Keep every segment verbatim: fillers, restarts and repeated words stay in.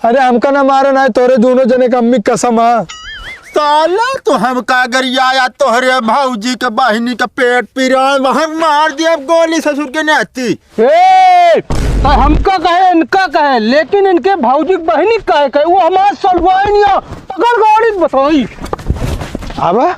अरे हमका ना मारा ना, तोरे दोनों जने का अम्मी कसम है। साला तो हमका गरियाया, तोहरे भौजी के बहिनी के पेट पिराए, वहाँ मार दिया गोली ससुर के नाती। ए, तो हमका कहे, इनका कहे, लेकिन इनके भौजी के बहिनी कहे, कहे, वो हमार सलवाइन या पकड़ गाड़ी बताई। आवा।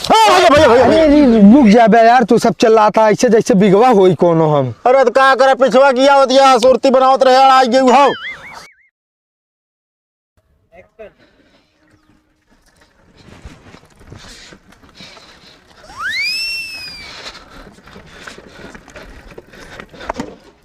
हाँ, भैया, भैया, भैया, भैया। अरे, अरे, रुक जा बे यार, तू सब चिल्लाता ऐसे जैसे बिगवा होई कोनो हम। अरे, तो का करे, पिछवा किया होत या, सुरती बनावत रहे, आ गई हो।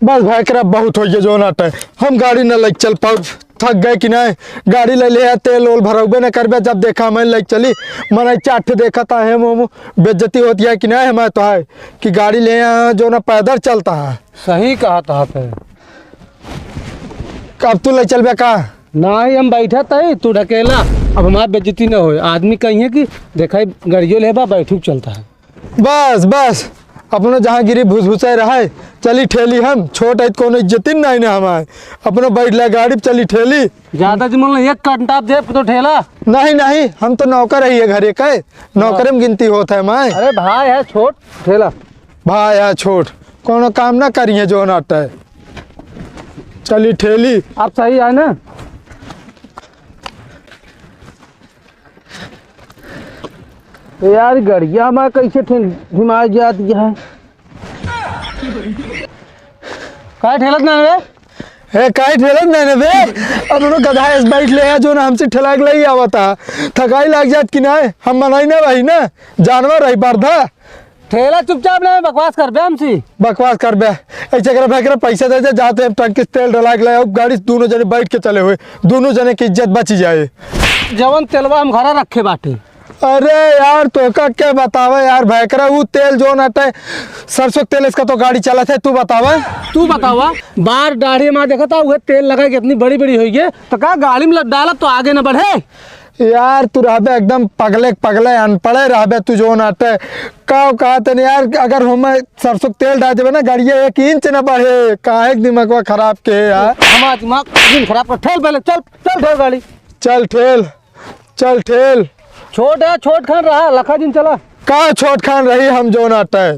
बस भाई, एकरा बहुत होइ गया जो नाटक। हम गाड़ी न लेके चल पाउब, थक गए कि नहीं। गाड़ी ले ले, तेल ओल भरउबे न करबे, जब देखा हमें लेके चली। मने चार ठे देखत है, हम, हम बेइज्जती होती है कि नहीं, हमें तो है कि गाड़ी ले यहाँ जो ना पैदल चलता है। सही कहा था पे। अब तू ले चलबे का? नहीं, हम बैठत है, तू ढकेला। अब हमार बेइज्जती न होए, आदमी कहिए कि देखा, गाड़ियों लेबा, बैठू चलता है। बस, बस, अपनो जहाँ गिरी भुसभुसाए रहे, चली ठेली हम, छोट है त कोनो इज्जतिन नहीं ने हमार, अपनो बैठ ले गाड़ी पे चली ठेली। ज्यादा जी मन एक कंटाप दे तो ठेला। नहीं, नहीं, हम तो नौकर है ये घरे के, नौकरे में गिनती होत है हमार। अरे भाई है छोट ठेला। भाई है छोट, कोनो काम ना करिए जो नाटे। चली ठेली। आप सही है ना? ए यार, गड़िया में कैसे ठे-, घुमाए जात है? काहे ठेलत ना रे? ए, काहे ठेलत ना रे बे? अब उन्हों गधा ऐस बैठ ले है, जो ना हमसे ठेला के लई आवता। थकाई लाग जात कि ना, हम मनाई ना भाई ना, जानवर है बर्धा। ठेला चुपचाप ना, बकवास कर बे हमसे। बकवास कर बे, ऐसे कर बे, कर पैसा दे दे, जाते हम टंकी से तेल डला के ले आओ, गाड़ी से दोनों जने बैठ के चले हुए, दोनों जने की इज्जत बची जाए। जवन तेलवा हम घरा रखे बाटे। अरे यार, तोहका के बतावे यार, भयकरा ऊ तेल जोन आटे, सरसों के तेल इसका तो गाड़ी चलत है, तू बतावे। तू बतावा, बार दाढ़ी में देखता, उहे तेल लगा के इतनी बड़ी बड़ी होई है, तो का गाड़ी में डाला तो आगे न बढ़े? यार, तू रहबे एकदम पगले के पगले, अनपढ़े रहबे तू जोन आटे। का कहते ने यार, अगर हम सरसों के तेल डाल देबे ना, गाड़िया एक इंच न बढ़े, काहे के दिमागवा खराब के है यार? हमारा दिमाग दिन खराब कर, ठेल पहले, चल, चल ठेल गाड़ी। चल ठेल। चल ठेल। छोट है, छोट खान रहा, लखा दिन चला। का छोट खान रही हम जोन आटे?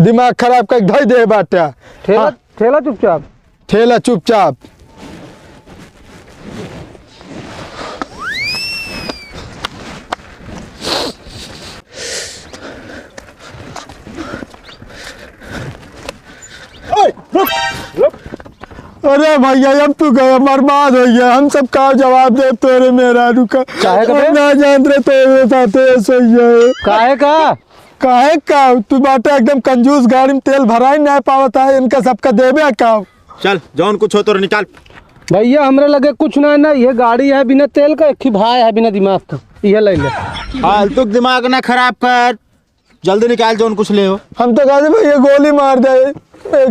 दिमाग खराब कर धई दे बाट्या। ठेला, हाँ। ठेला चुपचाप। ठेला चुपचाप। ओए, रुक, रुक। अरे भैया, अब तू गया, बर्बाद होइ गया। हम सब का जवाब दे तोरे मेहरारू का? काहे का बे? हम ना जानत रहे तोरे साथे ऐसे ही है। काहे का? काहे का? तू बाटे एकदम कंजूस, गाड़ी में तेल भराई ना पावत है, इनका सबका देबे का? चल, जौन कुछ हो तोरे निकाल। भैया, हमरे लगे कुछ ना है, ना ये गाड़ी है बिना तेल का, एक ही भाई है बिना दिमाग का, ये ले ले। फालतू दिमाग ना खराब कर। जल्दी निकाल जौन कुछ ले हो। हम तो कहते भैया गोली मार दे। ए,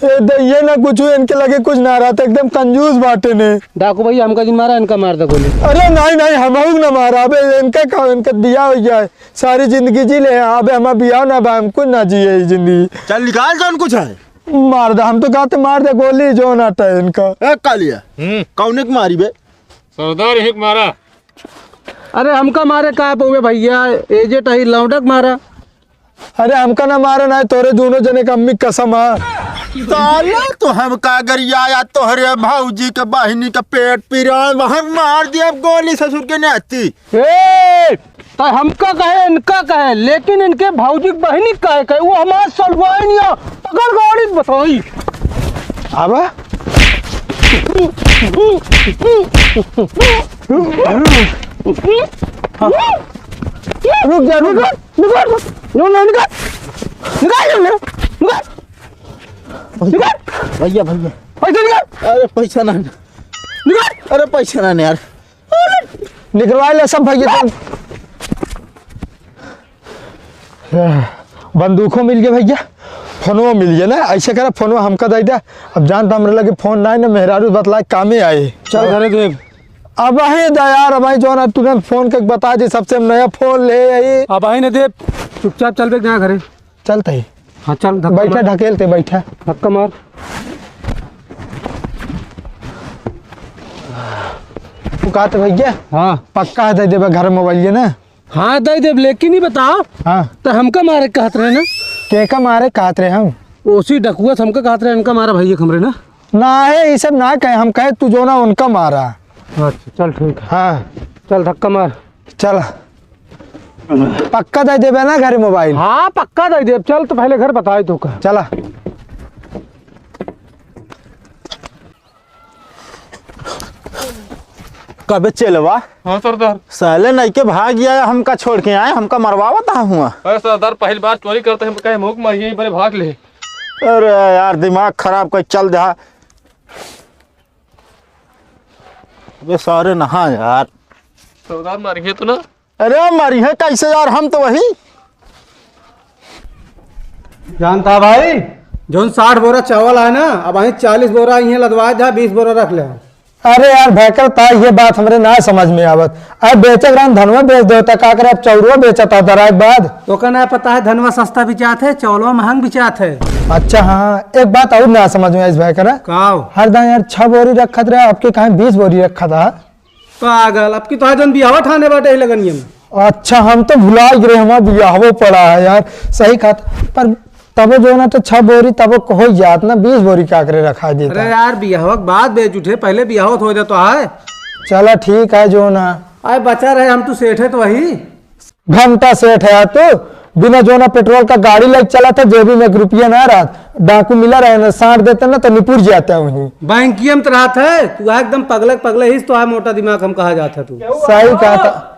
ए, दे, ये ना कुछ हुए, इनके लगे कुछ ना रहता, एकदम कंजूस बाटे ने। डाकू भैया हमका जिन मारा, इनका मार दे गोली। अरे नहीं, नहीं, हम ना मारा, अबे इनका का, इनका बियाह होइ गया है, सारी जिंदगी जी ले, अबे हमारा बियाह ना बा, हम कुछ ना जिए ई जिंदगी। चल निकाल जौन कुछ है। मार दे, हम तो कहते मार दे गोली, जौन आटे इनका। ए कालिया, हम्म। कौने के मारी बे? सरदार एक मारा। अरे हमका मारे का पउवे भैया, एजेट ही लौंडक मारा। अरे हमका ना मारा ना, तोरे दोनों जने का अम्मी कसम है। साला तो हमका गरियाया, तोहरे भौजी के बहिनी के पेट पिराए, वहाँ मार दिया गोली ससुर के नाती। ए, तो हमका कहे, इनका कहे, लेकिन इनके भौजी के बहिनी कहे, कहे, वो हमार सलवाइन या पकड़ गाड़ी बताई। आवा। रुक जा, रुक। निकाल, निकाल, निकाल, निकाल, निकाल। निकाल। भैया, भैया। पैसा निकाल। अरे पैसा ना। निकाल। अरे पैसा ना यार। निकलवा ले सब भैया तुम। बंदूको मिल गया भैया, फोनो मिल गया ना, ऐसे करा फोनो हमका दे दे। अब जान तो हमरे लगे फोन ना है ना, मेहरारू बतला कामे आए। चल घरे देब। अब ही दा यार, अब ही जो ना तुरंत फोन करके बता दे, सबसे हम नया फोन ले आई। अब ही न देब, चुपचाप चल बे ना घरे। चलते ही। हाँ, चल, धक्का बैठा, मार। ढकेल ते बैठा। धक्का मार। तू कहत भैया? हाँ। पक्का है दे देबे घर मोबाइल ये ना? हाँ, दे देब, लेकिन ही बताओ। हाँ। तो हमका मारे कहत रहे ना? के का मारे कहत रहे हम? ओसी डकुआ से हमका कहत रहे, इनका मारा भैया हमरे ना। ना है, ये सब ना कहे, हम कहे तू जो ना उनका मारा। अच्छा, चल ठीक है। हाँ। चल धक्का मार। चल। पक्का दे देबे ना घरे मोबाइल? हाँ, पक्का दे देब। चल तो पहले घर बताए तो का। चला। कबे चेलवा? हाँ सरदार। साले नहीं के भाग गया, हमका छोड़ के आए, हमका मरवावत हा हुआ। अरे सरदार, पहली बार चोरी करते हैं, कहे मुँह मारिए, बड़े भाग ले। अरे यार, दिमाग खराब कर चल दहा। अबे सारे नहा यार। सरदार, मारिए तो ना। अरे मरी है कैसे यार, हम तो वही। जानता भाई, जौन साठ बोरा चावल है ना, अब वहीं चालीस बोरा इहें लदवा दे, बीस बोरा रख ले। अरे यार भयकर, ता ये बात हमरे ना समझ में आवत। अरे बेचे के रहन धनवा बेच देवता, का करे, अब चौरवा बेचता दराज बाद। तो का ना पता है, धनवा सस्ता बिचात है, चावलवा महंग बिचात है। अच्छा हाँ, एक बात और ना समझ में आई भयकर। काव? हर दां यार छह बोरी रखत रहे, आपके कहाँ बीस बोरी रखा था। पागल, अब की तो जौन बियाहवा ठाने बाटे ही लगनिया में। अच्छा, हम तो भुला गए, हमार बियाहवो पड़ा है यार। सही कहत, पर तबो जो ना तो छह बोरी तबो हो जात ना, बीस बोरी का करे रखा देता। अरे यार, बियाहवा के बाद बेच उठे, पहले बियाहवा तो हो जाता है। चला ठीक है जो ना। अरे बचा रहे, हम तो सेठ है तो वही। घंटा सेठ है तू, बिना जो ना पेट्रोल का गाड़ी लेके चला था, जेबी में एक रुपया ना रहत, डाकू मिला रहे ना, साट देते ना तो निपुर जाते वहीं। बैंकिया में तो रहत है तू, एकदम पगले पगले ही तो है, मोटा दिमाग हम कहा जात है तू। सही कहा था,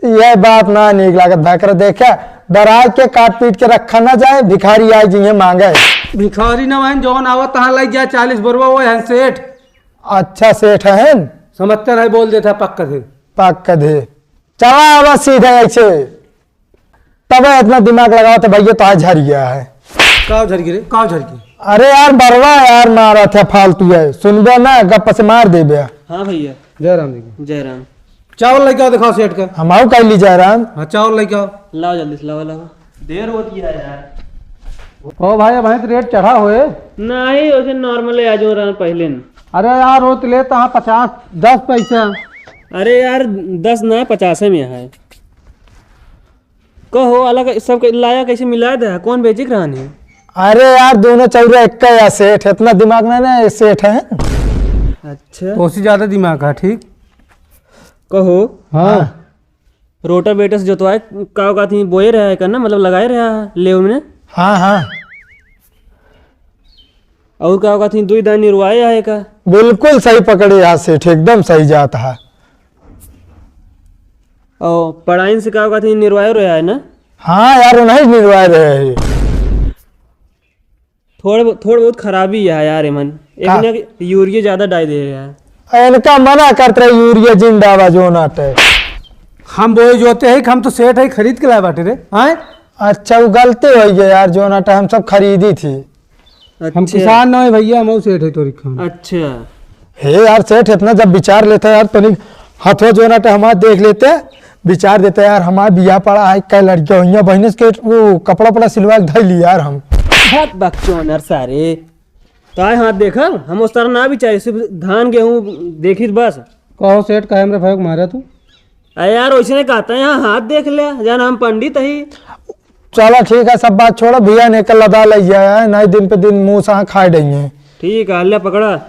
यह बात ना नीक लागत भयकर। देखे, डराए के काट पीट के रखा ना जाए, भिखारी आए जिन्हें मांगे। भिखारी ना वहन जौन आवत तहाँ लग जाए चालीस बोरवा वो है सेठ। अच्छा सेठ है। समझते नहीं बोल देता पक्का थे। पक्का थे। चला आवा सीधे ऐसे। तबे इतना दिमाग लगावा तो भैया तो आज झर गया है। काव झर गई रे, काव झर गई? अरे यार बरवा यार मारा था फालतू है, सुनबे ना गप से मार देबे। हाँ भैया। जय राम जी की। जय राम। चावल लेके आओ, दिखाओ सेठ का। हम आओ कह ली जय राम। हाँ चावल लेके आओ। लाओ जल्दी से, लाओ, लाओ। देर होती है यार। ओ भाई, अब तो रेट चढ़ा होए। नहीं, वैसे नॉर्मल है, आज हो रहा है पहले न। अरे यार, वो तो लेता हाँ पचास, दस पैसा। अरे यार, दस ना, पचास में है। कहो, अलग सब के लाया कैसे मिला दे, कौन बेचिक रहन है? अरे यार, दोनों चौरा एक का या सेठ, इतना दिमाग ना, ना, ये सेठ है। अच्छा। तो उससे ज्यादा दिमाग है, ठीक? कहो। हाँ। रोटावेटर से जोतवाए, का, का थी बोए रहा है करना, मतलब लगाए रहा है, लेव में। हाँ, हाँ। और का, का थी दुई दान निरवाए है का? बिल्कुल सही पकड़े यहाँ सेठ, एकदम सही जात है। और पढ़ाइन से का, का थी निरवाए रहा है ना? हाँ यार, उन्हीं निरवाए रहे हैं। थोड़, थोड़ बहुत खराबी है यार एमन। एक का? ना यूरिया ज्यादा डाल दे रहा है। इनका मना करत रहे यूरिया जिन डावा जो नाटे। हम बोए जोते है कि हम तो सेठ है खरीद के लाए बाटे रे। हैं? अच्छा, वो गलती हो गई यार, जो नाटे हम सब खरीदी थी। हम अच्छा। किसान ना है भैया, हम सेठ है तोरी खान। अच्छा। हे यार सेठ, इतना जब विचार लेते हैं यार, तनिक हथवा जो नाटे हमार देख लेते, विचार देते यार, हमार बियाह पड़ा है, कै लड़कियां हुई हैं, बहिने के वो कपड़ा उपड़ा सिलवा के धई ली यार हम। बहुत बकचोनर सारे। ताए हाथ देखब, हम उस तरह ना बिचारी, सिर्फ धान गेहूं देखी बस। कहो सेठ, काहे हमरे भाई को मारा तू? अरे यार, वैसे नहीं कहता है, यहाँ हाथ देख ले, जान हम पंडित ही। चला ठीक है, सब बात छोड़ो, भैया ने कल लदा ले गया है, नहीं दिन पे दिन मुंह से खाए रही है। ठीक है, ले पकड़ा।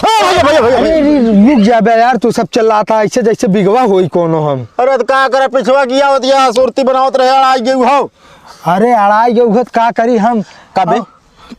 हाँ, भैया, भैया, भैया, अरे, भैया। अरे, रुक जा बे यार, तू सब चिल्लाता ऐसे जैसे बिगवा होई कोनो हम। अरे, तो का करे, पिछवा किया होत या सुरती बनावत रहे, अड़ाई गेहूं हो। अरे, अड़ाई गेहूं होत का करी हम? का बे? हाँ,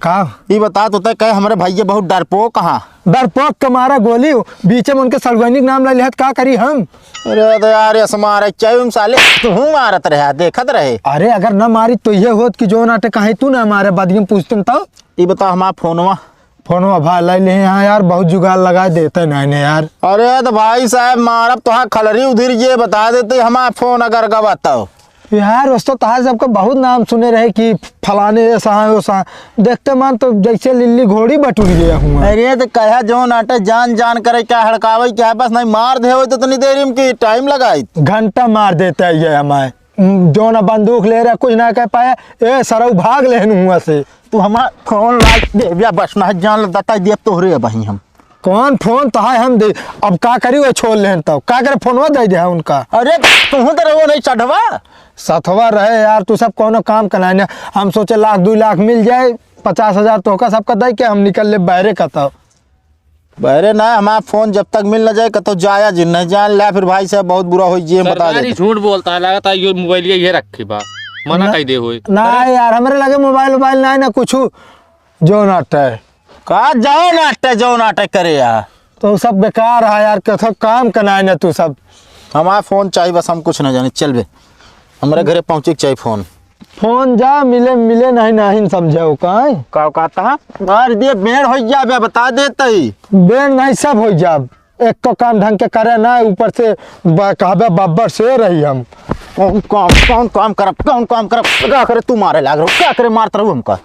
का? ई बता, तो तय कहे हमरे भैया बहुत डरपोक कहाँ? डरपोक के मारा गोली, बीच में उनके सड़ुआइनी के नाम ले लेहत, का करी हम? अरे, तो यार, ये मारे चाहे हम साले, तू मारत रहे, देखत रहे। अरे, अगर न मारी तो ये होत कि जो नाटे कहीं तू ना मारे, बाद में पूछते तो। ई बता हमार फोनवा। फोनवा भाई ले ले यहाँ यार, बहुत जुगाड़ लगा देते नहीं ने यार। अरे तो भाई साहब, मारब तो हाँ खलरी उधिर, ये बता देते हमार फोन अगर गवा तो। यार, उस तो तहार सबका बहुत नाम सुने रहे कि फलाने ऐसा है, वैसा है। देखते मान तो जैसे लिल्ली घोड़ी बटुर गया हुआ। अरे, तो कहा जौन आटे जान जान करे, क्या हड़कावे, क्या बस नहीं मार दे हो तो इतनी देर में कि टाइम लगाई। घंटा मार देता है ये हमारे। जौन बंदूक ले रहा, कुछ ना कह पाया। ए, सरऊ भाग लेन हुआ से। तू हमार फोन लाइक दे, या बस ना जान लेता है, देव तोहरे अब ही हम। कौन फोन तो है हम दे, अब का करी वो छोड़ लेन तो, का करे फोनवा दे दे उनका। अरे तू तो रहो नहीं चढ़वा। सथवा रहे यार, तू सब कौनो काम का नहीं ना। हम सोचे लाख दो लाख मिल जाए, पचास हजार तो का सबका दे के हम निकल ले बहरे का तो। बहरे ना, हमारा फोन जब तक मिल न जाए कतो जाया जिन नहीं जान ला, फिर भाई साहब बहुत बुरा हो जी, हम बता सरकारी देते। झूठ बोलता है, लगता है ये मोबाइल ये रखे बा, मना ना, कही दे होए। ना अरे यार, हमरे लगे मोबाइल वोबाइल ना है ना कुछ। जो नाटक है। का जाओ नाटक, जो नाटक करे यार। तो सब बेकार है यार, कथो काम का ना है ना तू सब। हमारा फोन चाहिए बस, हम कुछ ना जाने। चल बे, हमारे घरे पहुँचे के चाहिए फोन। फोन जा मिले, मिले नहीं, नहीं समझे हो काहे? का कहता है? मार दिए, बेड़ हो जा बे, बता देते ही। बेड़ नहीं, सब हो जा। एक तो काम ढंग के करे ना, ऊपर से ब-, कहबे बब्बर से रही हम। कौन काम, कौन काम करब, कौन काम करब? का करे तू मारे लाग रहो, का करे मारत रहो हमका?